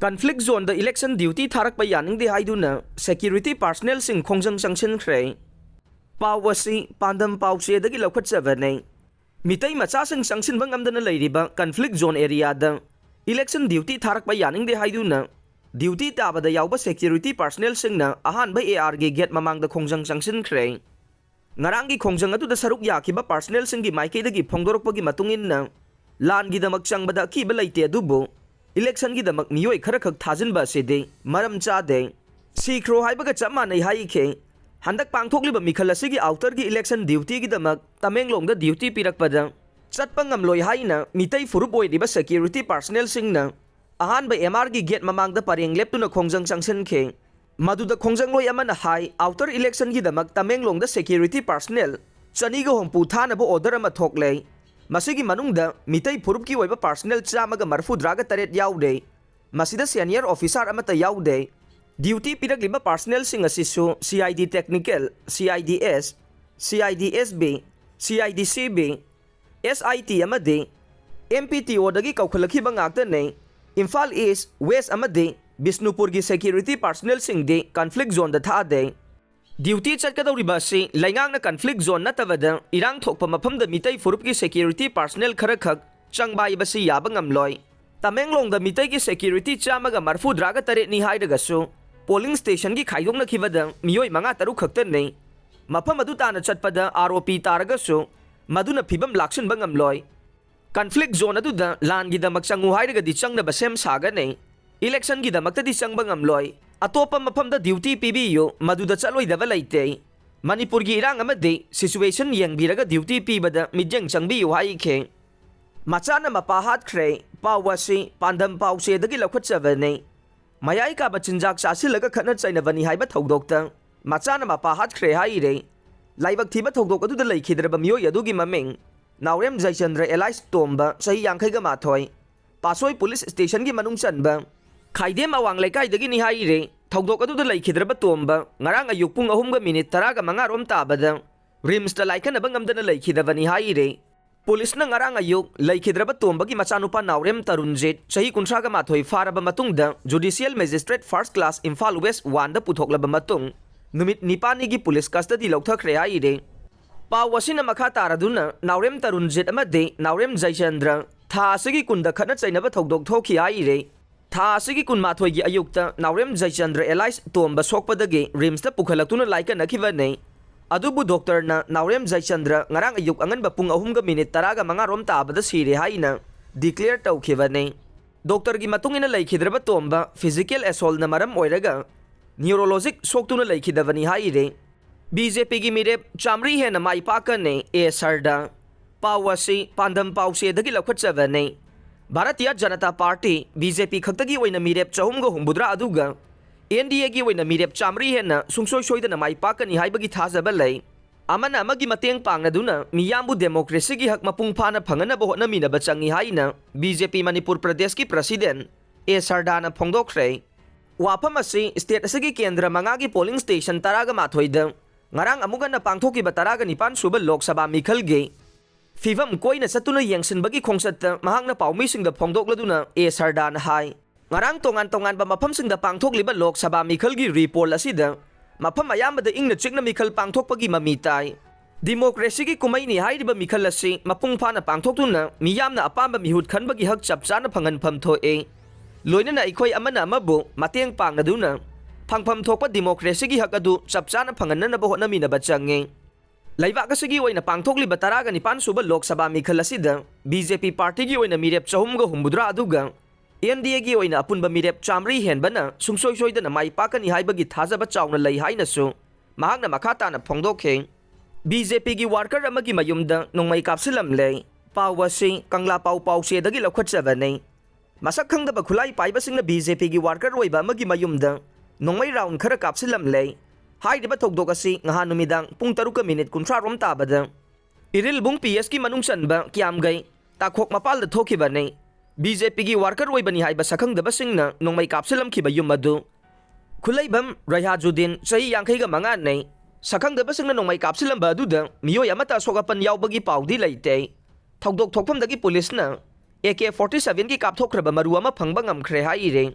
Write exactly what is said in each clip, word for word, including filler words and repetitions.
Conflict zoneꯗ election duty ꯊꯥꯔꯛꯄ ꯌꯥꯅꯤꯡꯗꯦ ꯍꯥꯏꯗꯨꯅ security personnelꯁꯤꯡ ꯈꯣꯡꯖꯪ ꯆꯪꯁꯤꯟꯈ꯭ꯔꯦ꯫ ꯄꯥꯎ ꯑꯁꯤ ꯄꯥꯟꯗꯝ ꯄꯥꯎꯆꯦꯗꯒꯤ ꯂꯧꯈꯠꯆꯕꯅꯤ꯫ ꯃꯤꯇꯩ ꯃꯆꯥꯁꯤꯡ ꯆꯪꯁꯤꯟꯕ ꯉꯝꯗꯅ ꯂꯩꯔꯤꯕ conflict zone areaꯗ election duty ꯊꯥꯔꯛꯄ ꯌꯥꯅꯤꯡꯗꯦ ꯍꯥꯏꯗꯨꯅ duty ꯇꯥꯕꯗ ꯌꯥꯎꯕ security personnelꯁꯤꯡꯅ ꯑꯍꯥꯟꯕ ARꯒꯤ gate ꯃꯃꯥꯡꯗ ꯈꯣꯡꯖꯪ ꯆꯪꯁꯤꯟꯈ꯭ꯔꯦ꯫ ꯉꯔꯥꯡꯒꯤ ꯈꯣꯡꯖꯪ ꯑꯗꯨꯗ ꯁꯔꯨꯛ ꯌꯥꯈꯤꯕ personnelꯁꯤꯡꯒꯤ ꯃꯥꯏꯀꯩꯗꯒꯤ ꯐꯣꯡꯗꯣꯔꯛꯄꯒꯤ ꯃꯇꯨꯡ ꯏꯟꯅ, ꯂꯥꯟꯒꯤꯗꯃꯛ ꯆꯪꯕꯗ ꯑꯀꯤꯕ ꯂꯩꯇꯦ, ꯑꯗꯨꯕꯨ electionꯒꯤꯗꯃꯛ ꯃꯤꯑꯣꯏ ꯈꯔꯈꯛ ꯊꯥꯖꯤꯟꯕ ꯑꯁꯤꯗꯤ ꯃꯔꯝ ꯆꯥꯗꯦ꯫ ꯁꯤꯈ꯭ꯔꯣ ꯍꯥꯏꯕꯒ ꯆꯞ ꯃꯥꯟꯅꯩ ꯍꯥꯏꯈꯤ꯫ ꯍꯟꯗꯛ ꯄꯥꯡꯊꯣꯛꯂꯤꯕ ꯃꯤꯈꯜ ꯑꯁꯤꯒꯤ outerꯒꯤ election dutyꯒꯤꯗꯃꯛ ꯇꯃꯦꯡꯂꯣꯡꯗ duty ꯄꯤꯔꯛꯄꯗ ꯆꯠꯄ ꯉꯝꯂꯣꯏ ꯍꯥꯏꯅ ꯃꯤꯇꯩ ꯐꯨꯔꯨꯞ ꯑꯣꯏꯔꯤꯕ security personnelꯁꯤꯡꯅ ꯑꯍꯥꯟꯕ MRꯒꯤ gate ꯃꯃꯥꯡꯗ ꯄꯔꯦꯡ ꯂꯦꯞꯇꯨꯅ ꯈꯣꯡꯖꯪ ꯆꯪꯁꯤꯟꯈꯤ꯫ ꯃꯗꯨꯗ ꯈꯣꯡꯖꯪꯂꯣꯏ ꯑꯃꯅ ꯍꯥꯏ, outer electionꯒꯤꯗꯃꯛ ꯇꯃꯦꯡꯂꯣꯡꯗ security personnel ꯆꯅꯤꯒ ꯍꯨꯝꯐꯨ ꯊꯥꯅꯕ order ꯑꯃ ꯊꯣꯛꯂꯦ꯫ ꯃꯁꯤꯒꯤ ꯃꯅꯨꯡꯗ ꯃꯤꯇꯩ ꯐꯨꯔꯨꯞꯀꯤ ꯑꯣꯏꯕ personnel ꯆꯥꯝꯃꯒ ꯃꯔꯤꯐꯨꯇꯔꯥꯒ ꯇꯔꯦꯠ ꯌꯥꯎꯔꯦ꯫ ꯃꯁꯤꯗ senior officer ꯑꯃꯠꯇ ꯌꯥꯎꯗꯦ꯫ Duty ꯄꯤꯔꯛꯂꯤꯕ personnelꯁꯤꯡ ꯑꯁꯤꯁꯨ CID technical, CIDS, CIDSB, CIDCB, SIT ꯑꯃꯗꯤ MPTOꯗꯒꯤ ꯀꯧꯈꯠꯂꯛꯈꯤꯕ ꯉꯥꯛꯇꯅꯤ꯫ ꯏꯝꯐꯥꯜ East, West ꯑꯃꯗꯤ ꯕꯤꯁꯅꯨꯄꯨꯔꯒꯤ security personnelꯁꯤꯡꯗꯤ conflict zoneꯗ ꯊꯥꯗꯦ꯫ Duty ꯆꯠꯀꯗꯧꯔꯤꯕ ꯑꯁꯤ ꯂꯩꯉꯥꯛꯅ conflict zone ꯅꯠꯇꯕꯗ ꯏꯔꯥꯡ ꯊꯣꯛꯄ ꯃꯐꯝꯗ ꯃꯤꯇꯩ ꯐꯨꯔꯨꯞꯀꯤ security personnel ꯈꯔꯈꯛ ꯆꯪꯕ ꯍꯥꯏꯕꯁꯤ ꯌꯥꯕ ꯉꯝꯂꯣꯏ꯫ ꯇꯃꯦꯡꯂꯣꯡꯗ ꯃꯤꯇꯩꯒꯤ security ꯆꯥꯝꯃꯒ ꯃꯔꯤꯐꯨꯇꯔꯥꯒ ꯇꯔꯦꯠꯅꯤ ꯍꯥꯏꯔꯒꯁꯨ polling stationꯒꯤ ꯈꯥꯏꯗꯣꯛꯅꯈꯤꯕꯗ ꯃꯤꯑꯣꯏ ꯃꯉꯥ ꯇꯔꯨꯛ ꯈꯛꯇꯅꯤ꯫ ꯃꯐꯝ ꯑꯗꯨ ꯇꯥꯅ ꯆꯠꯄꯗ ROP ꯇꯥꯔꯒꯁꯨ ꯃꯗꯨꯅ ꯐꯤꯕꯝ ꯂꯥꯛꯁꯤꯟꯕ ꯉꯝꯂꯣꯏ꯫ Conflict zone ꯑꯗꯨꯗ ꯂꯥꯟꯒꯤꯗꯃꯛ ꯆꯪꯉꯨ ꯍꯥꯏꯔꯒꯗꯤ ꯆꯪꯅꯕ ꯁꯦꯝ ꯁꯥꯒꯅꯤ꯫ Electionꯒꯤꯗꯃꯛꯇꯗꯤ ꯆꯪꯕ ꯉꯝꯂꯣꯏ꯫ ꯑꯇꯣꯞꯄ ꯃꯐꯝꯗ duty ꯄꯤꯕꯤꯌꯨ, ꯃꯗꯨꯗ ꯆꯠꯂꯣꯏꯗꯕ ꯂꯩꯇꯦ꯫ ꯃꯅꯤꯄꯨꯔꯒꯤ ꯏꯔꯥꯡ ꯑꯃꯗꯤ situation ꯌꯦꯡꯕꯤꯔꯒ duty ꯄꯤꯕꯗ ꯃꯤꯠꯌꯦꯡ ꯆꯪꯕꯤꯌꯨ ꯍꯥꯏꯈꯤ꯫ ꯃꯆꯥꯅ ꯃꯄꯥ ꯍꯥꯠꯈ꯭ꯔꯦ꯫ ꯄꯥꯎ ꯑꯁꯤ ꯄꯥꯟꯗꯝ ꯄꯥꯎꯆꯦꯗꯒꯤ ꯂꯧꯈꯠꯆꯕꯅꯤ꯫ ꯃꯌꯥꯏ ꯀꯥꯕ ꯆꯤꯟꯖꯥꯛ ꯆꯥꯁꯤꯜꯂꯒ ꯈꯠꯅ ꯆꯩꯅꯕꯅꯤ ꯍꯥꯏꯕ ꯊꯧꯗꯣꯛꯇ ꯃꯆꯥꯅ ꯃꯄꯥ ꯍꯥꯠꯈ꯭ꯔꯦ ꯍꯥꯏꯔꯦ꯫ ꯂꯥꯏꯕꯛ ꯊꯤꯕ ꯊꯧꯗꯣꯛ ꯑꯗꯨꯗ ꯂꯩꯈꯤꯗ꯭ꯔꯕ ꯃꯤꯑꯣꯏ ꯑꯗꯨꯒꯤ ꯃꯃꯤꯡ ꯅꯥꯎꯔꯦꯝ ꯖꯌꯆꯟꯗ꯭ꯔ alias ꯇꯣꯝꯕ, ꯆꯍꯤ ꯌꯥꯡꯈꯩꯒ ꯃꯥꯊꯣꯏ, ꯄꯥꯠꯁꯣꯏ police stationꯒꯤ ꯃꯅꯨꯡ ꯆꯟꯕ ꯈꯥꯏꯗꯦꯝ ꯑꯋꯥꯡ ꯂꯩꯀꯥꯏꯗꯒꯤꯅꯤ ꯍꯥꯏꯔꯦ꯫ ꯊꯧꯗꯣꯛ ꯑꯗꯨꯗ ꯂꯩꯈꯤꯗ꯭ꯔꯕ ꯇꯣꯝꯕ ꯉꯔꯥꯡ ꯑꯌꯨꯛ ꯄꯨꯡ ꯑꯍꯨꯝꯒ minute ꯇꯔꯥꯒ ꯃꯉꯥ ꯔꯣꯝ ꯇꯥꯕꯗ RIMSꯇ ꯂꯥꯏꯀꯠꯅꯕ ꯉꯝꯗꯅ ꯂꯩꯈꯤꯗꯕꯅꯤ ꯍꯥꯏꯔꯦ꯫ ꯄꯨꯂꯤꯁꯅ ꯉꯔꯥꯡ ꯑꯌꯨꯛ ꯂꯩꯈꯤꯗ꯭ꯔꯕ ꯇꯣꯝꯕꯒꯤ ꯃꯆꯥꯅꯨꯄꯥ ꯅꯥꯎꯔꯦꯝ ꯇꯔꯨꯟꯖꯤꯠ, ꯆꯍꯤ ꯀꯨꯟꯊ꯭ꯔꯥꯒ ꯃꯥꯊꯣꯏ ꯐꯥꯔꯕ ꯃꯇꯨꯡꯗ, judicial magistrate first class Imphal west ꯋꯥꯟꯗ ꯄꯨꯊꯣꯛꯂꯕ ꯃꯇꯨꯡ, ꯅꯨꯃꯤꯠ ꯅꯤꯄꯥꯜꯅꯤꯒꯤ ꯄꯨꯂꯤꯁ ꯀꯁꯇꯗꯤ ꯂꯧꯊꯈ꯭ꯔꯦ ꯍꯥꯏꯔꯦ꯫ ꯄꯥꯎ ꯑꯁꯤꯅ ꯃꯈꯥ ꯇꯥꯔꯗꯨꯅ, ꯅꯥꯎꯔꯦꯝ ꯇꯔꯨꯟꯖꯤꯠ ꯑꯃꯗꯤ ꯅꯥꯎꯔꯦꯝ ꯖꯌꯆꯟꯗ꯭ꯔ ꯊꯥ ꯑꯁꯤꯒꯤ ꯀꯨꯟꯗ ꯈꯠꯅ ꯆꯩꯅꯕ ꯊꯧꯗꯣꯛ ꯊꯣꯛꯈꯤ ꯍꯥꯏꯔꯦ꯫ ꯊꯥ ꯑꯁꯤꯒꯤ ꯀꯨꯟꯃꯥꯊꯣꯏꯒꯤ ꯑꯌꯨꯛꯇ ꯅꯥꯎꯔꯦꯝ ꯖꯌꯆꯟꯗ꯭ꯔ ꯑꯦꯂꯥꯏꯁ ꯇꯣꯝꯕ ꯁꯣꯛꯄꯗꯒꯤ ꯔꯤꯝꯁꯇ ꯄꯨꯈꯠꯂꯛꯇꯨꯅ ꯂꯥꯏꯀꯠꯅꯈꯤꯕꯅꯤ꯫ ꯑꯗꯨꯕꯨ ꯗꯣꯛꯇꯔꯅ ꯅꯥꯎꯔꯦꯝ ꯖꯌꯆꯟꯗ꯭ꯔ ꯉꯔꯥꯡ ꯑꯌꯨꯛ ꯑꯉꯟꯕ ꯄꯨꯡ ꯑꯍꯨꯝꯒ ꯃꯤꯅꯤꯠ ꯇꯔꯥꯒ ꯃꯉꯥ ꯔꯣꯝ ꯇꯥꯕꯗ ꯁꯤꯔꯦ ꯍꯥꯏꯅ ꯗꯤꯀ꯭ꯂꯦꯌꯔ ꯇꯧꯈꯤꯕꯅꯤ꯫ ꯗꯣꯛꯇꯔꯒꯤ ꯃꯇꯨꯡ ꯏꯟꯅ ꯂꯩꯈꯤꯗ꯭ꯔꯕ ꯇꯣꯝꯕ ꯐꯤꯖꯤꯀꯦꯜ ꯑꯦꯁꯣꯜꯅ ꯃꯔꯝ ꯑꯣꯏꯔꯒ ꯅ꯭ꯌꯨꯔꯣꯂꯣꯖꯤꯛ ꯁꯣꯛꯇꯨꯅ ꯂꯩꯈꯤꯗꯕꯅꯤ ꯍꯥꯏꯔꯤ꯫ ꯕꯤ ꯖꯦ ꯄꯤꯒꯤ ꯃꯤꯔꯦꯞ ꯆꯥꯃꯔꯤ ꯍꯦꯟꯅ ꯃꯥꯏ ꯄꯥꯛꯀꯅꯤ, ꯑꯦ ꯁꯔꯗꯥ꯫ ꯄꯥꯎ ꯑꯁꯤ ꯄꯥꯟꯗꯝ ꯄꯥꯎꯆꯦꯗꯒꯤ ꯂꯧꯈꯠꯆꯕꯅꯤ꯫ Bharatiya Janata party, B J ꯄꯤ ꯈꯛꯇꯒꯤ ꯑꯣꯏꯅ ꯃꯤꯔꯦꯞ ꯆꯍꯨꯝꯒ ꯍꯨꯝꯐꯨꯇꯔꯥ ꯑꯗꯨꯒ ꯑꯦꯟ ꯗꯤ ꯑꯦꯒꯤ ꯑꯣꯏꯅ ꯃꯤꯔꯦꯞ ꯆꯥꯃꯔꯤ ꯍꯦꯟꯅ ꯁꯨꯡꯁꯣꯏ ꯁꯣꯏꯗꯅ ꯃꯥꯏ ꯄꯥꯛꯀꯅꯤ ꯍꯥꯏꯕꯒꯤ ꯊꯥꯖꯕ ꯂꯩ꯫ ꯑꯃꯅ ꯑꯃꯒꯤ ꯃꯇꯦꯡ ꯄꯥꯡꯅꯗꯨꯅ ꯃꯤꯌꯥꯝꯕꯨ ꯗꯦꯃꯣꯀ꯭ꯔꯦꯁꯤꯒꯤ ꯍꯛ ꯃꯄꯨꯡ ꯐꯥꯅ ꯐꯪꯍꯟꯅꯕ ꯍꯣꯠꯅꯃꯤꯟꯅꯕ ꯆꯪꯏ ꯍꯥꯏꯅ ꯕꯤ ꯖꯦ ꯄꯤ ꯃꯅꯤꯄꯨꯔ ꯄ꯭ꯔꯗꯦꯁꯀꯤ ꯄ꯭ꯔꯁꯤꯗꯦꯟ ꯑꯦ ꯁꯔꯗꯥꯅ ꯐꯣꯡꯗꯣꯛꯈ꯭ꯔꯦ꯫ ꯋꯥꯐꯝ ꯑꯁꯤ ꯁ꯭ꯇꯦꯠ ꯑꯁꯤꯒꯤ ꯀꯦꯟꯗ꯭ꯔ ꯃꯉꯥꯒꯤ ꯄꯣꯂꯤꯡ ꯁ꯭ꯇꯦꯁꯟ ꯇꯔꯥꯒ ꯃꯥꯊꯣꯏꯗ ꯉꯔꯥꯡ ꯑꯃꯨꯛ ꯍꯟꯅ ꯄꯥꯡꯊꯣꯛꯈꯤꯕ ꯇꯔꯥꯒ ꯅꯤꯄꯥꯟ ꯁꯨꯕ ꯂꯣꯛ ꯁꯚꯥ ꯃꯤꯈꯜꯒꯤ ꯐꯤꯕꯝ ꯀꯣꯏꯅ ꯆꯠꯇꯨꯅ ꯌꯦꯡꯁꯤꯟꯕꯒꯤ ꯈꯣꯡꯆꯠꯇ ꯃꯍꯥꯛꯅ ꯄꯥꯎꯃꯤꯁꯤꯡꯗ ꯐꯣꯡꯗꯣꯛꯂꯗꯨꯅ ꯑꯦ ꯁꯔꯗꯥꯅ ꯍꯥꯏ꯫ ꯉꯔꯥꯡ ꯇꯣꯉꯥꯟ ꯇꯣꯉꯥꯟꯕ ꯃꯐꯝꯁꯤꯡꯗ ꯄꯥꯡꯊꯣꯛꯂꯤꯕ ꯂꯣꯛ ꯁꯚꯥ ꯃꯤꯈꯜꯒꯤ ꯔꯤ ꯄꯣꯜ ꯑꯁꯤꯗ ꯃꯐꯝ ꯑꯌꯥꯝꯕꯗ ꯏꯪꯅ ꯆꯤꯛꯅ ꯃꯤꯈꯜ ꯄꯥꯡꯊꯣꯛꯄꯒꯤ ꯃꯃꯤ ꯇꯥꯏ꯫ ꯗꯤꯃꯣꯀ꯭ꯔꯦꯁꯤꯒꯤ ꯀꯨꯝꯍꯩꯅꯤ ꯍꯥꯏꯔꯤꯕ ꯃꯤꯈꯜ ꯑꯁꯤ ꯃꯄꯨꯡ ꯐꯥꯅ ꯄꯥꯡꯊꯣꯛꯇꯨꯅ ꯃꯤꯌꯥꯝꯅ ꯑꯄꯥꯝꯕ ꯃꯤꯍꯨꯠ ꯈꯟꯕꯒꯤ ꯍꯛ ꯆꯞ ꯆꯥꯅ ꯐꯪꯍꯟꯐꯝ ꯊꯣꯛꯏ꯫ ꯂꯣꯏꯅꯅ ꯑꯩꯈꯣꯏ ꯑꯃꯅ ꯑꯃꯕꯨ ꯃꯇꯦꯡ ꯄꯥꯡꯅꯗꯨꯅ ꯐꯪꯐꯝ ꯊꯣꯛꯄ ꯗꯤꯃꯣꯀ꯭ꯔꯦꯁꯤꯒꯤ ꯍꯛ ꯑꯗꯨ ꯆꯞ ꯆꯥꯅ ꯐꯪꯍꯟꯅꯅꯕ ꯍꯣꯠꯅꯃꯤꯟꯅꯕ ꯆꯪꯏ꯫ ꯂꯩꯕꯥꯛ ꯑꯁꯤꯒꯤ ꯑꯣꯏꯅ ꯄꯥꯡꯊꯣꯛꯂꯤꯕ ꯇꯔꯥꯒ ꯅꯤꯄꯥꯟ ꯁꯨꯕ ꯂꯣꯛ ꯁꯚꯥ ꯃꯤꯈꯜ ꯑꯁꯤꯗ ꯕꯤ ꯖꯦ ꯄꯤ ꯄꯥꯔꯇꯤꯒꯤ ꯑꯣꯏꯅ ꯃꯤꯔꯦꯞ ꯆꯍꯨꯝꯒ ꯍꯨꯝꯐꯨꯇꯔꯥ ꯑꯗꯨꯒ ꯑꯦꯟ ꯗꯤ ꯑꯦꯒꯤ ꯑꯣꯏꯅ ꯑꯄꯨꯟꯕ ꯃꯤꯔꯦꯞ ꯆꯥꯃꯔꯤ ꯍꯦꯟꯕꯅ ꯁꯨꯡꯁꯣꯏ ꯁꯣꯏꯗꯅ ꯃꯥꯏ ꯄꯥꯛꯀꯅꯤ ꯍꯥꯏꯕꯒꯤ ꯊꯥꯖꯕ ꯆꯥꯎꯅ ꯂꯩ ꯍꯥꯏꯅꯁꯨ ꯃꯍꯥꯛꯅ ꯃꯈꯥ ꯇꯥꯅ ꯐꯣꯡꯗꯣꯛꯈꯤ꯫ ꯕꯤ ꯖꯦ ꯄꯤꯒꯤ ꯋꯥꯔꯀꯔ ꯑꯃꯒꯤ ꯃꯌꯨꯝꯗ ꯅꯣꯡꯃꯩ ꯀꯥꯞꯁꯤꯜꯂꯝꯂꯦ꯫ ꯄꯥꯎ ꯑꯁꯤ ꯀꯪꯂꯥ ꯄꯥꯎ ꯄꯥꯎꯆꯦꯗꯒꯤ ꯂꯧꯈꯠꯆꯕꯅꯤ꯫ ꯃꯁꯛ ꯈꯪꯗꯕ ꯈꯨꯠꯂꯥꯏ ꯄꯥꯏꯕꯁꯤꯡꯅ ꯕꯤ ꯖꯦ ꯄꯤꯒꯤ ꯋꯥꯔꯀꯔ ꯑꯣꯏꯕ ꯑꯃꯒꯤ ꯃꯌꯨꯝꯗ ꯅꯣꯡꯃꯩ ꯔꯥꯎꯟ ꯈꯔ ꯀꯥꯞꯁꯤꯜꯂꯝꯂꯦ꯫ ꯍꯥꯏꯔꯤꯕ ꯊꯧꯗꯣꯛ ꯑꯁꯤ ꯅꯍꯥꯟ ꯅꯨꯃꯤꯗꯥꯡ ꯄꯨꯡ ꯇꯔꯨꯛꯀ ꯃꯤꯅꯤꯠ ꯀꯨꯟꯊ꯭ꯔꯥ ꯔꯣꯝ ꯇꯥꯕꯗ ꯏꯔꯤꯜꯕꯨꯡ ꯄꯤ ꯑꯦꯁꯀꯤ ꯃꯅꯨꯡ ꯆꯟꯕ ꯀ꯭ꯌꯥꯝꯒꯩ ꯇꯥꯈꯣꯛ ꯃꯄꯥꯜꯗ ꯊꯣꯛꯈꯤꯕꯅꯤ꯫ ꯕꯤ ꯖꯦ ꯄꯤꯒꯤ ꯋꯥꯔꯀꯔ ꯑꯣꯏꯕꯅꯤ ꯍꯥꯏꯕ ꯁꯛꯈꯪꯗꯕꯁꯤꯡꯅ ꯅꯣꯡꯃꯩ ꯀꯥꯞꯁꯤꯜꯂꯝꯈꯤꯕ ꯌꯨꯝ ꯑꯗꯨ ꯈꯨꯂꯩꯕꯝ ꯔꯩꯍꯥꯖꯨꯗꯤꯟ, ꯆꯍꯤ ꯌꯥꯡꯈꯩꯒ ꯃꯉꯥꯅꯤ꯫ ꯁꯛꯈꯪꯗꯕꯁꯤꯡꯅ ꯅꯣꯡꯃꯩ ꯀꯥꯞꯁꯤꯜꯂꯝꯕ ꯑꯗꯨꯗ ꯃꯤꯑꯣꯏ ꯑꯃꯠꯇ ꯑꯁꯣꯛ ꯑꯄꯟ ꯌꯥꯎꯕꯒꯤ ꯄꯥꯎꯗꯤ ꯂꯩꯇꯦ꯫ ꯊꯧꯗꯣꯛ ꯊꯣꯛꯐꯝꯗꯒꯤ ꯄꯨꯂꯤꯁꯅ ꯑꯦ ꯀꯦ ꯐꯣꯔꯇꯤ ꯁꯚꯦꯟꯒꯤ ꯀꯥꯞꯊꯣꯛꯈ꯭ꯔꯕ ꯃꯔꯨ ꯑꯃ ꯐꯪꯕ ꯉꯝꯈ꯭ꯔꯦ ꯍꯥꯏꯔꯤ꯫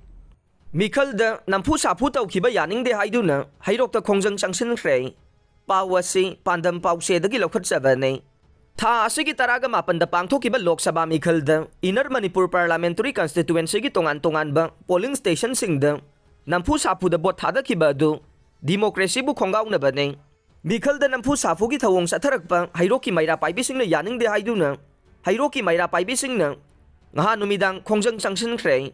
ꯃꯤꯈꯜꯗ ꯅꯝꯐꯨ ꯁꯥꯐꯨ ꯇꯧꯈꯤꯕ ꯌꯥꯅꯤꯡꯗꯦ ꯍꯥꯏꯗꯨꯅ ꯍꯩꯔꯣꯛꯇ ꯈꯣꯡꯖꯪ ꯆꯪꯁꯤꯟꯈ꯭ꯔꯦ꯫ ꯄꯥꯎ ꯑꯁꯤ ꯄꯥꯟꯗꯝ ꯄꯥꯎꯆꯦꯗꯒꯤ ꯂꯧꯈꯠꯆꯕꯅꯤ꯫ ꯊꯥ ꯑꯁꯤꯒꯤ ꯇꯔꯥꯒ ꯃꯥꯄꯟꯗ ꯄꯥꯡꯊꯣꯛꯈꯤꯕ ꯂꯣꯛ ꯁꯚꯥ ꯃꯤꯈꯜꯗ ꯏꯟꯅꯔ ꯃꯅꯤꯄꯨꯔ ꯄꯥꯔꯂꯥꯃꯦꯟꯇꯔꯤ ꯀꯟꯁꯇꯤꯇ꯭ꯋꯦꯟꯁꯤꯒꯤ ꯇꯣꯉꯥꯟ ꯇꯣꯉꯥꯟꯕ ꯄꯣꯂꯤꯡ ꯁ꯭ꯇꯦꯁꯟꯁꯤꯡꯗ ꯅꯝꯐꯨ ꯁꯥꯐꯨꯗ ꯚꯣꯠ ꯊꯥꯗꯈꯤꯕ ꯑꯗꯨ ꯗꯤꯃꯣꯀ꯭ꯔꯦꯁꯤꯕꯨ ꯈꯣꯡꯒꯥꯎꯅꯕꯅꯤ꯫ ꯃꯤꯈꯜꯗ ꯅꯝꯐꯨ ꯁꯥꯐꯨꯒꯤ ꯊꯧꯑꯣꯡ ꯆꯠꯊꯔꯛꯄ ꯍꯩꯔꯣꯛꯀꯤ ꯃꯩꯔꯥ ꯄꯥꯏꯕꯤꯁꯤꯡꯅ ꯌꯥꯅꯤꯡꯗꯦ ꯍꯥꯏꯗꯨꯅ ꯍꯩꯔꯣꯛꯀꯤ ꯃꯩꯔꯥ ꯄꯥꯏꯕꯤꯁꯤꯡꯅ ꯉꯍꯥ ꯅꯨꯃꯤꯗꯥꯡ ꯈꯣꯡꯖꯪ ꯆꯪꯁꯤꯟꯈ꯭ꯔꯦ꯫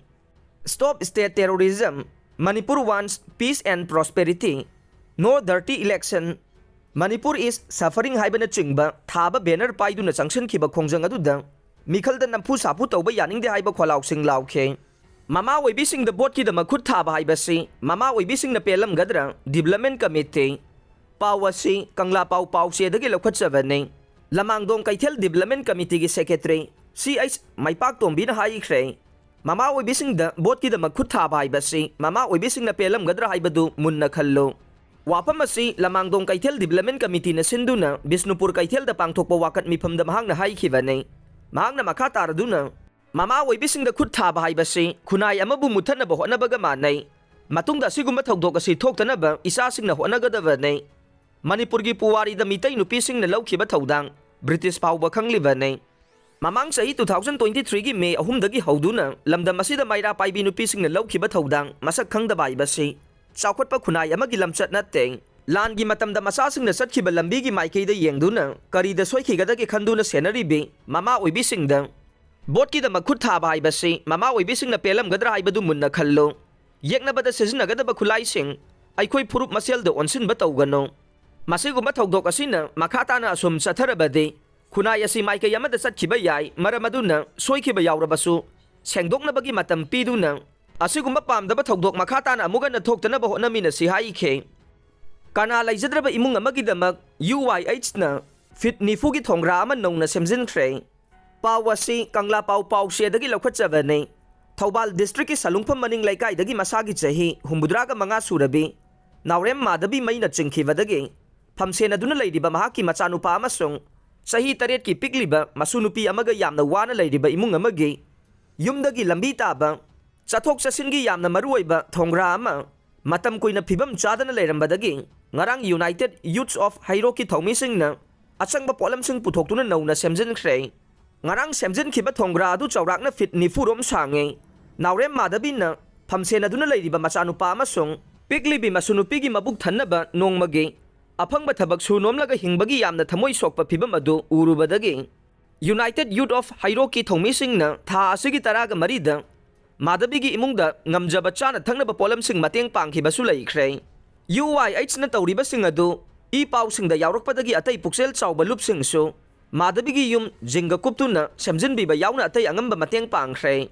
Stop State Terrorism, Manipur Wants Peace and Prosperity, No Dirty Election, Manipur is Suffering ꯍꯥꯏꯕꯅꯆꯤꯡꯕ ꯊꯥꯕ ꯕꯦꯅꯔ ꯄꯥꯏꯗꯨꯅ ꯆꯪꯁꯤꯟꯈꯤꯕ ꯈꯣꯡꯖꯪ ꯑꯗꯨꯗ ꯃꯤꯈꯜꯗ ꯅꯝꯐꯨ ꯁꯥꯐꯨ ꯇꯧꯕ ꯌꯥꯅꯤꯡꯗꯦ ꯍꯥꯏꯕ ꯈꯣꯜꯂꯥꯎꯁꯤꯡ ꯂꯥꯎꯈꯤ꯫ ꯃꯃꯥ ꯑꯣꯏꯕꯤꯁꯤꯡꯗ ꯚꯣꯠꯀꯤꯗꯃꯛ ꯈꯨꯠ ꯊꯥꯕ ꯍꯥꯏꯕꯁꯤ ꯃꯃꯥ ꯑꯣꯏꯕꯤꯁꯤꯡꯅ ꯄꯦꯜꯂꯝꯒꯗ꯭ꯔꯥ? Development committee. ꯄꯥꯎ ꯑꯁꯤ ꯀꯪꯂꯥ ꯄꯥꯎ ꯄꯥꯎꯆꯦꯗꯒꯤ ꯂꯧꯈꯠꯆꯕꯅꯤ꯫ ꯂꯃꯥꯡꯗꯣꯡ ꯀꯩꯊꯦꯜ ꯗꯤꯕ꯭ꯂꯞꯃꯦꯟ ꯀꯃꯤꯇꯤꯒꯤ ꯁꯦꯀ꯭ꯔꯦꯇꯔꯤ ꯁꯤ ꯑꯩꯆ ꯃꯩꯄꯥꯛꯇꯣꯝꯕꯤꯅ ꯍꯥꯏꯈ꯭ꯔꯦ, ꯃꯃꯥ ꯑꯣꯏꯕꯤꯁꯤꯡꯗ ꯚꯣꯠꯀꯤꯗꯃꯛ ꯈꯨꯠ ꯊꯥꯕ ꯍꯥꯏꯕꯁꯤ ꯃꯃꯥ ꯑꯣꯏꯕꯤꯁꯤꯡꯅ ꯄꯦꯜꯂꯝꯒꯗ꯭ꯔꯥ ꯍꯥꯏꯕꯗꯨ ꯃꯨꯟꯅ ꯈꯜꯂꯨ꯫ ꯋꯥꯐꯝ ꯑꯁꯤ ꯂꯃꯥꯡꯗꯣꯡ ꯀꯩꯊꯦꯜ ꯗꯤꯕ꯭ꯂꯞꯃꯦꯟ ꯀꯃꯤꯇꯤꯅ ꯁꯤꯟꯗꯨꯅ ꯕꯤꯁꯅꯨꯄꯨꯔ ꯀꯩꯊꯦꯜꯗ ꯄꯥꯡꯊꯣꯛꯄ ꯋꯥꯀꯠ ꯃꯤꯐꯝꯗ ꯃꯍꯥꯛꯅ ꯍꯥꯏꯈꯤꯕꯅꯤ꯫ ꯃꯍꯥꯛꯅ ꯃꯈꯥ ꯇꯥꯔꯗꯨꯅ, ꯃꯃꯥ ꯑꯣꯏꯕꯤꯁꯤꯡꯗ ꯈꯨꯠ ꯊꯥꯕ ꯍꯥꯏꯕꯁꯤ ꯈꯨꯟꯅꯥꯏ ꯑꯃꯕꯨ ꯃꯨꯠꯊꯠꯅꯕ ꯍꯣꯠꯅꯕꯒ ꯃꯥꯟꯅꯩ꯫ ꯃꯇꯨꯡꯗ ꯑꯁꯤꯒꯨꯝꯕ ꯊꯧꯗꯣꯛ ꯑꯁꯤ ꯊꯣꯛꯇꯅꯕ ꯏꯆꯥꯁꯤꯡꯅ ꯍꯣꯠꯅꯒꯗꯕꯅꯤ꯫ ꯃꯅꯤꯄꯨꯔꯒꯤ ꯄꯨꯋꯥꯔꯤꯗ ꯃꯤꯇꯩ ꯅꯨꯄꯤꯁꯤꯡꯅ ꯂꯧꯈꯤꯕ ꯊꯧꯗꯥꯡ ꯕ꯭ꯔꯤꯇꯤꯁ ꯐꯥꯎꯕ ꯈꯪꯂꯤꯕꯅꯤ꯫ ꯃꯃꯥꯡ ꯆꯍꯤ two thousand twenty threeꯒꯤ ꯃꯦ ꯑꯍꯨꯝꯗꯒꯤ ꯍꯧꯗꯨꯅ ꯂꯝꯗꯝ ꯑꯁꯤꯗ ꯃꯩꯔꯥ ꯄꯥꯏꯕꯤ ꯅꯨꯄꯤꯁꯤꯡꯅ ꯂꯧꯈꯤꯕ ꯊꯧꯗꯥꯡ ꯃꯁꯛ ꯈꯪꯗꯕ ꯍꯥꯏꯕꯁꯤ ꯆꯥꯎꯈꯠꯄ ꯈꯨꯟꯅꯥꯏ ꯑꯃꯒꯤ ꯂꯝꯆꯠ ꯅꯠꯇꯦ꯫ ꯂꯥꯟꯒꯤ ꯃꯇꯝꯗ ꯃꯆꯥꯁꯤꯡꯅ ꯆꯠꯈꯤꯕ ꯂꯝꯕꯤꯒꯤ ꯃꯥꯏꯀꯩꯗ ꯌꯦꯡꯗꯨꯅ ꯀꯔꯤꯗ ꯁꯣꯏꯈꯤꯒꯗꯒꯦ ꯈꯟꯗꯨꯅ ꯁꯦꯟꯅꯔꯤꯕꯤ ꯃꯃꯥ ꯑꯣꯏꯕꯤꯁꯤꯡꯗ ꯚꯣꯠꯀꯤꯗꯃꯛ ꯈꯨꯠ ꯊꯥꯕ ꯍꯥꯏꯕꯁꯤ ꯃꯃꯥ ꯑꯣꯏꯕꯤꯁꯤꯡꯅ ꯄꯦꯜꯂꯝꯒꯗ꯭ꯔꯥ ꯍꯥꯏꯕꯗꯨ ꯃꯨꯟꯅ ꯈꯜꯂꯨ꯫ ꯌꯦꯛꯅꯕꯗ ꯁꯤꯖꯤꯟꯅꯒꯗꯕ ꯈꯨꯠꯂꯥꯏꯁꯤꯡ ꯑꯩꯈꯣꯏ ꯐꯨꯔꯨꯞ ꯃꯁꯦꯜꯗ ꯑꯣꯟꯁꯤꯟꯕ ꯇꯧꯒꯅꯨ꯫ ꯃꯁꯤꯒꯨꯝꯕ ꯊꯧꯗꯣꯛ ꯑꯁꯤꯅ ꯃꯈꯥ ꯇꯥꯅ ꯑꯁꯨꯝ ꯆꯠꯊꯔꯕꯗꯤ ꯈꯨꯟꯅꯥꯏ ꯑꯁꯤ ꯃꯥꯏꯀꯩ ꯑꯃꯗ ꯆꯠꯈꯤꯕ ꯌꯥꯏ꯫ ꯃꯔꯝ ꯑꯗꯨꯅ ꯁꯣꯏꯈꯤꯕ ꯌꯥꯎꯔꯕꯁꯨ ꯁꯦꯡꯗꯣꯛꯅꯕꯒꯤ ꯃꯇꯝ ꯄꯤꯗꯨꯅ ꯑꯁꯤꯒꯨꯝꯕ ꯄꯥꯝꯗꯕ ꯊꯧꯗꯣꯛ ꯃꯈꯥ ꯇꯥꯅ ꯑꯃꯨꯛ ꯍꯟꯅ ꯊꯣꯛꯇꯅꯕ ꯍꯣꯠꯅꯃꯤꯟꯅꯁꯤ ꯍꯥꯏꯈꯤ꯫ ꯀꯅꯥ ꯂꯩꯖꯗ꯭ꯔꯕ ꯏꯃꯨꯡ ꯑꯃꯒꯤꯗꯃꯛ ꯌꯨ ꯋꯥꯏ ꯑꯩꯆꯅ ꯐꯤꯠ ꯅꯤꯐꯨꯒꯤ ꯊꯣꯡꯒ꯭ꯔꯥ ꯑꯃ ꯅꯧꯅ ꯁꯦꯝꯖꯤꯟꯈ꯭ꯔꯦ꯫ ꯄꯥꯎ ꯑꯁꯤ ꯀꯪꯂꯥ ꯄꯥꯎ ꯄꯥꯎꯆꯦꯗꯒꯤ ꯂꯧꯈꯠꯆꯕꯅꯤ꯫ ꯊꯧꯕꯥꯜ ꯗꯤꯁꯇ꯭ꯔꯤꯛꯀꯤ ꯁꯂꯨꯡꯐꯝ ꯃꯅꯤꯡ ꯂꯩꯀꯥꯏꯗꯒꯤ ꯃꯁꯥꯒꯤ ꯆꯍꯤ ꯍꯨꯝꯐꯨꯇꯔꯥꯒ ꯃꯉꯥ ꯁꯨꯔꯕꯤ ꯅꯥꯎꯔꯦꯝ ꯃꯥꯙꯕꯤ ꯃꯩꯅ ꯆꯤꯡꯈꯤꯕꯗꯒꯤ ꯐꯝꯁꯦꯟꯅꯗꯨꯅ ꯂꯩꯔꯤꯕ ꯃꯍꯥꯛꯀꯤ ꯃꯆꯥꯅꯨꯄꯥ ꯑꯃꯁꯨꯡ ꯆꯍꯤ ꯇꯔꯦꯠꯀꯤ ꯄꯤꯛꯂꯤꯕ ꯃꯁꯨ ꯅꯨꯄꯤ ꯑꯃꯒ ꯌꯥꯝꯅ ꯋꯥꯅ ꯂꯩꯔꯤꯕ ꯏꯃꯨꯡ ꯑꯃꯒꯤ ꯌꯨꯝꯗꯒꯤ ꯂꯝꯕꯤ ꯇꯥꯕ, ꯆꯠꯊꯣꯛ ꯆꯠꯁꯤꯟꯒꯤ ꯌꯥꯝꯅ ꯃꯔꯨꯑꯣꯏꯕ ꯊꯣꯡꯒ꯭ꯔꯥ ꯑꯃ ꯃꯇꯝ ꯀꯨꯏꯅ ꯐꯤꯕꯝ ꯆꯥꯗꯅ ꯂꯩꯔꯝꯕꯗꯒꯤ ꯉꯔꯥꯡ United Youths of ꯍꯩꯔꯣꯛꯀꯤ ꯊꯧꯃꯤꯁꯤꯡꯅ ꯑꯆꯪꯕ ꯄꯣꯠꯂꯝꯁꯤꯡ ꯄꯨꯊꯣꯛꯇꯨꯅ ꯅꯧꯅ ꯁꯦꯝꯖꯤꯟꯈ꯭ꯔꯦ꯫ ꯉꯔꯥꯡ ꯁꯦꯝꯖꯤꯟꯈꯤꯕ ꯊꯣꯡꯒ꯭ꯔꯥ ꯑꯗꯨ ꯆꯥꯎꯔꯥꯛꯅ ꯐꯤꯠ ꯅꯤꯐꯨꯔꯣꯝ ꯁꯥꯡꯉꯤ꯫ ꯅꯥꯎꯔꯦꯝ ꯃꯥꯙꯕꯤꯅ ꯐꯝꯁꯦꯟꯅꯗꯨꯅ ꯂꯩꯔꯤꯕ ꯃꯆꯥꯅꯨꯄꯥ ꯑꯃꯁꯨꯡ ꯄꯤꯛꯂꯤꯕꯤ ꯃꯁꯨ ꯅꯨꯄꯤꯒꯤ ꯃꯕꯨꯛ ꯊꯟꯅꯕ ꯅꯣꯡꯃꯒꯤ ꯑꯐꯪꯕ ꯊꯕꯛ ꯁꯨ ꯅꯣꯝꯂꯒ ꯍꯤꯡꯕꯒꯤ ꯌꯥꯝꯅ ꯊꯃꯣꯏ ꯁꯣꯛꯄ ꯐꯤꯕꯝ ꯑꯗꯨ ꯎꯔꯨꯕꯗꯒꯤ United Youths of ꯍꯩꯔꯣꯛꯀꯤ ꯊꯧꯃꯤꯁꯤꯡꯅ ꯊꯥ ꯑꯁꯤꯒꯤ ꯇꯔꯥꯒ ꯃꯔꯤꯗ ꯃꯥꯙꯕꯤꯒꯤ ꯏꯃꯨꯡꯗ ꯉꯝꯖꯕ ꯆꯥꯅ ꯊꯛꯅꯕ ꯄꯣꯠꯂꯝꯁꯤꯡ ꯃꯇꯦꯡ ꯄꯥꯡꯈꯤꯕꯁꯨ ꯂꯩꯈ꯭ꯔꯦ꯫ UYHꯅ ꯇꯧꯔꯤꯕꯁꯤꯡ ꯑꯗꯨ ꯏ ꯄꯥꯎꯁꯤꯡꯗ ꯌꯥꯎꯔꯛꯄꯗꯒꯤ ꯑꯇꯩ ꯄꯨꯛꯆꯦꯜ ꯆꯥꯎꯕ ꯂꯨꯞꯁꯤꯡꯁꯨ ꯃꯥꯙꯕꯤꯒꯤ ꯌꯨꯝ ꯖꯤꯡꯒ ꯀꯨꯞꯇꯨꯅ ꯁꯦꯝꯖꯤꯟꯕꯤꯕ ꯌꯥꯎꯅ ꯑꯇꯩ ꯑꯉꯝꯕ ꯃꯇꯦꯡ ꯄꯥꯡꯈ꯭ꯔꯦ꯫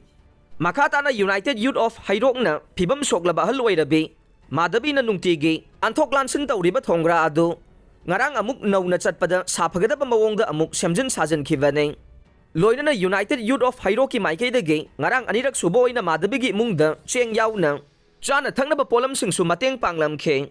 ꯃꯈꯥ ꯇꯥꯅ United Youths of ꯍꯩꯔꯣꯛꯅ ꯐꯤꯕꯝ ꯁꯣꯛꯂꯕ ꯑꯍꯜ ꯑꯣꯏꯔꯕꯤ ꯃꯥꯙꯕꯤꯅ ꯅꯨꯡꯇꯤꯒꯤ ꯑꯟꯊꯣꯛ ꯂꯥꯟꯁꯤꯟ ꯇꯧꯔꯤꯕ ꯊꯣꯡꯒ꯭ꯔꯥ ꯑꯗꯨ ꯉꯔꯥꯡ ꯑꯃꯨꯛ ꯅꯧꯅ ꯆꯠꯄꯗ ꯁꯥꯐꯒꯗꯕ ꯃꯑꯣꯡꯗ ꯑꯃꯨꯛ ꯁꯦꯝꯖꯤꯟ ꯁꯥꯖꯤꯟꯈꯤꯕꯅꯤ꯫ ꯂꯣꯏꯅꯅ United Youths of ꯍꯩꯔꯣꯛꯀꯤ ꯃꯥꯏꯀꯩꯗꯒꯤ ꯉꯔꯥꯡ ꯑꯅꯤꯔꯛ ꯁꯨꯕ ꯑꯣꯏꯅ ꯃꯥꯙꯕꯤꯒꯤ ꯏꯃꯨꯡꯗ ꯆꯦꯡ ꯌꯥꯎꯅ ꯆꯥꯅ ꯊꯛꯅꯕ ꯄꯣꯠꯂꯝꯁꯤꯡꯁꯨ ꯃꯇꯦꯡ ꯄꯥꯡꯂꯝꯈꯤ꯫